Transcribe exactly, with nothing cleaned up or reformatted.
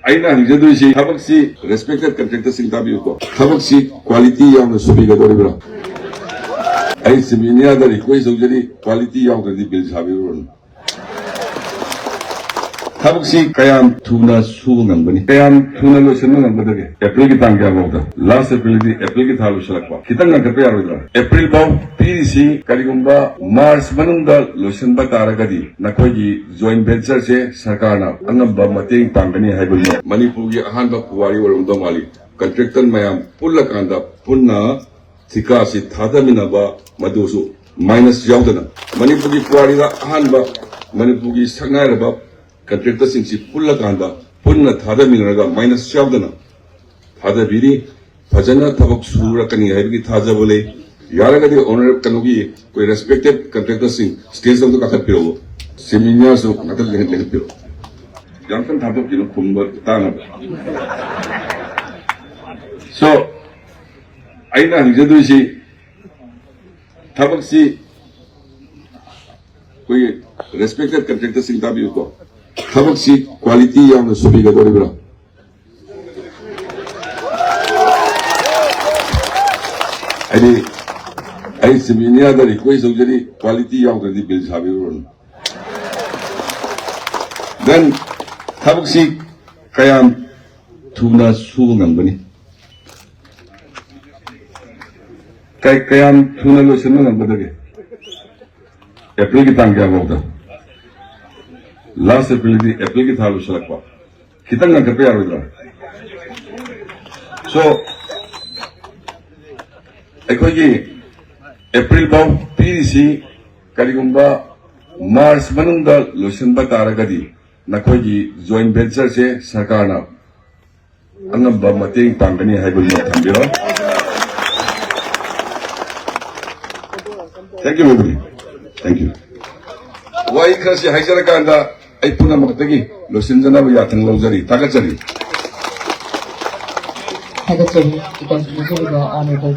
ꯑꯩꯅ ꯍꯪꯖꯗꯣꯏꯁꯤ, ꯊꯕꯛꯁꯤ, ꯔꯦꯁꯄꯦꯛꯇꯦꯗ ꯀꯟꯇ꯭ꯔꯦꯛꯇꯔꯁꯤꯡ, ꯇꯥꯕꯤꯌꯨꯀꯣ, ꯊꯕꯛꯁꯤ ꯀ꯭ꯋꯥꯂꯤꯇꯤ ꯌꯥꯎꯅ ꯁꯨꯕꯤꯒꯗꯧꯔꯤꯕ꯭ꯔꯥ? ꯑꯩ ꯆꯤꯐ ꯏꯟꯖꯤꯅꯤꯌꯥꯔꯗ ꯔꯤꯀ꯭ꯋꯦꯁ ꯇꯧꯖꯔꯤ, ꯀ꯭ꯋꯥꯂꯤꯇꯤ ꯌꯥꯎꯗ꯭ꯔꯗꯤ ꯕꯤꯜ ꯁꯥꯕꯤꯔꯨꯔꯅꯨ꯫ ꯊꯕꯛꯁꯤ ꯀꯌꯥꯝ ꯊꯨꯅ ꯁꯨꯕ ꯉꯝꯒꯅꯤ? ꯀꯌꯥꯝ ꯊꯨꯅ ꯂꯣꯏꯁꯤꯟꯕ ꯉꯝꯒꯗꯒꯦ? ꯑꯦꯄ꯭ꯔꯤꯜꯒꯤ ꯇꯥꯡ ꯀꯌꯥ ꯐꯥꯎꯗ? ꯂꯥꯁ ꯑꯦꯄ꯭ꯔꯤꯜꯗꯤ ꯑꯦꯄ꯭ꯔꯤꯜꯒꯤ ꯊꯥ ꯂꯣꯏꯁꯤꯜꯂꯛꯄ꯫ ꯈꯤꯇꯪ ꯉꯟꯈꯠꯄ ꯌꯥꯔꯣꯏꯗ꯭ꯔꯥ? ꯑꯦꯄ꯭ꯔꯤꯜ ꯐꯥꯎ ꯄꯤꯔꯤꯁꯤ, ꯀꯔꯤꯒꯨꯝꯕ ꯃꯥꯔꯆ ꯃꯅꯨꯡꯗ ꯂꯣꯏꯁꯤꯟꯕ ꯇꯥꯔꯒꯗꯤ ꯅꯈꯣꯏꯒꯤ ꯖꯣꯏꯟ ꯚꯦꯟꯆꯔꯁꯦ ꯁꯔꯀꯥꯔꯅ ꯑꯉꯝꯕ ꯃꯇꯦꯡ ꯄꯥꯡꯒꯅꯤ ꯍꯥꯏꯕꯅꯤ꯫ ꯃꯅꯤꯄꯨꯔꯒꯤ ꯑꯍꯥꯟꯕ ꯄꯨꯋꯥꯔꯤ ꯑꯣꯏꯔꯝꯗꯧ ꯃꯥꯜꯂꯤ꯫ ꯀꯟꯇ꯭ꯔꯦꯛꯇꯔ ꯃꯌꯥꯝ ꯄꯨꯜꯂꯀꯥꯟꯗ ꯄꯨꯟꯅ ꯊꯤꯀꯥꯁꯤ ꯊꯥꯗꯃꯤꯟꯅꯕ, ꯃꯗꯨꯁꯨ ꯃꯥꯏꯅꯁ ꯌꯥꯎꯗꯅ꯫ ꯃꯅꯤꯄꯨꯔꯒꯤ ꯄꯨꯋꯥꯔꯤꯗ ꯑꯍꯥꯟꯕ ꯃꯅꯤꯄꯨꯔꯒꯤ ꯁꯛꯅꯥꯏꯔꯕ ꯀꯟꯇ꯭ꯔꯦꯛꯇꯔꯁꯤꯡꯁꯤ ꯄꯨꯜꯂꯀꯥꯟꯗ ꯄꯨꯟꯅ ꯊꯥꯗꯃꯤꯟꯅꯔꯒ ꯃꯥꯏꯅꯁ ꯌꯥꯎꯗꯅ ꯊꯥꯗꯕꯤꯔꯤ꯫ ꯐꯖꯅ ꯊꯕꯛ ꯁꯨꯔꯛꯀꯅꯤ ꯍꯥꯏꯕꯒꯤ ꯊꯥꯖꯕ ꯂꯩ꯫ ꯌꯥꯔꯒꯗꯤ ꯑꯣꯅꯔ ꯀꯩꯅꯣꯒꯤ ꯑꯩꯈꯣꯏ ꯔꯦꯁꯄꯦꯛꯇꯦꯗ ꯀꯟꯇ꯭ꯔꯦꯛꯇꯔꯁꯤꯡ ꯁ꯭ꯇꯦꯖ ꯑꯃꯗ ꯀꯥꯈꯠꯄꯤꯔꯛꯎ꯫ ꯁꯦꯃꯤꯅꯥꯔꯁꯨ ꯉꯥꯛꯇ ꯂꯦꯡꯍꯟ-, ꯂꯦꯡꯍꯟꯕꯤꯔꯛꯎ꯫ ꯌꯥꯝ ꯀꯟꯅ ꯊꯥꯗꯣꯛꯈꯤꯅꯨ, ꯈꯨꯝꯕ ꯇꯥꯅꯕ꯫ So, ꯑꯩꯅ ꯍꯪꯖꯗꯣꯏꯁꯤ, ꯊꯕꯛꯁꯤ ꯑꯩꯈꯣꯏꯒꯤ ꯔꯦꯁꯄꯦꯛꯇꯦꯗ ꯀꯟꯇ꯭ꯔꯦꯛꯇꯔꯁꯤꯡ, ꯇꯥꯕꯤꯌꯨꯀꯣ, ꯊꯕꯛꯁꯤ ꯀ꯭ꯋꯥꯂꯤꯇꯤ ꯌꯥꯎꯅ ꯁꯨꯕꯤꯒꯗꯧꯔꯤꯕ꯭ꯔꯥ? ꯍꯥꯏꯗꯤ, ꯑꯩ ꯆꯤꯐ ꯏꯟꯖꯤꯅꯤꯌꯥꯔꯗ ꯔꯤꯀ꯭ꯋꯦꯁ ꯇꯧꯖꯔꯤ, ꯀ꯭ꯋꯥꯂꯤꯇꯤ ꯌꯥꯎꯗ꯭ꯔꯗꯤ ꯕꯤꯜ ꯁꯥꯕꯤꯔꯨꯔꯅꯨ꯫ Then, ꯊꯕꯛꯁꯤ ꯀꯌꯥꯝ ꯊꯨꯅ ꯁꯨꯕ ꯉꯝꯒꯅꯤ? ꯀꯩ-, ꯀꯌꯥꯝ ꯊꯨꯅ ꯂꯣꯏꯁꯤꯟꯕ ꯉꯝꯒꯗꯒꯦ? ꯑꯦꯄ꯭ꯔꯤꯜꯒꯤ ꯇꯥꯡ ꯀꯌꯥ ꯐꯥꯎꯗ? ꯂꯥꯁ ꯑꯦꯄ꯭ꯔꯤꯜꯗꯤ ꯑꯦꯄ꯭ꯔꯤꯜꯒꯤ ꯊꯥ ꯂꯣꯏꯁꯤꯜꯂꯛꯄ꯫ ꯈꯤꯇꯪ ꯉꯟꯈꯠꯄ ꯌꯥꯔꯣꯏꯗ꯭ꯔꯥ? So, ꯑꯩꯈꯣꯏꯒꯤ ꯑꯦꯄ꯭ꯔꯤꯜ ꯐꯥꯎ ꯄꯤꯔꯤꯁꯤ, ꯀꯔꯤꯒꯨꯝꯕ ꯃꯥꯔꯆ ꯃꯅꯨꯡꯗ ꯂꯣꯏꯁꯤꯟꯕ ꯇꯥꯔꯒꯗꯤ ꯅꯈꯣꯏꯒꯤ ꯖꯣꯏꯟ ꯚꯦꯟꯆꯔꯁꯦ ꯁꯔꯀꯥꯔꯅ ꯑꯉꯝꯕ ꯃꯇꯦꯡ ꯄꯥꯡꯒꯅꯤ ꯍꯥꯏꯕꯗꯨꯃ ꯊꯝꯕꯤꯔꯣ꯫ Thank you, everybody. Thank you. ꯋꯥꯍꯩ ꯈꯔꯁꯤ ꯍꯥꯏꯖꯔꯀꯥꯟꯗ ꯑꯩ ꯄꯨꯝꯅꯃꯛꯇꯒꯤ ꯂꯣꯏꯁꯤꯟꯖꯅꯕ ꯌꯥꯊꯪ ꯂꯧꯖꯔꯤ꯫ ꯊꯥꯒꯠꯆꯔꯤ꯫ ꯊꯥꯒꯠꯆꯔꯤ꯫ ꯏꯀꯥꯏ ꯈꯨꯝꯅꯖꯔꯤꯕ Honourable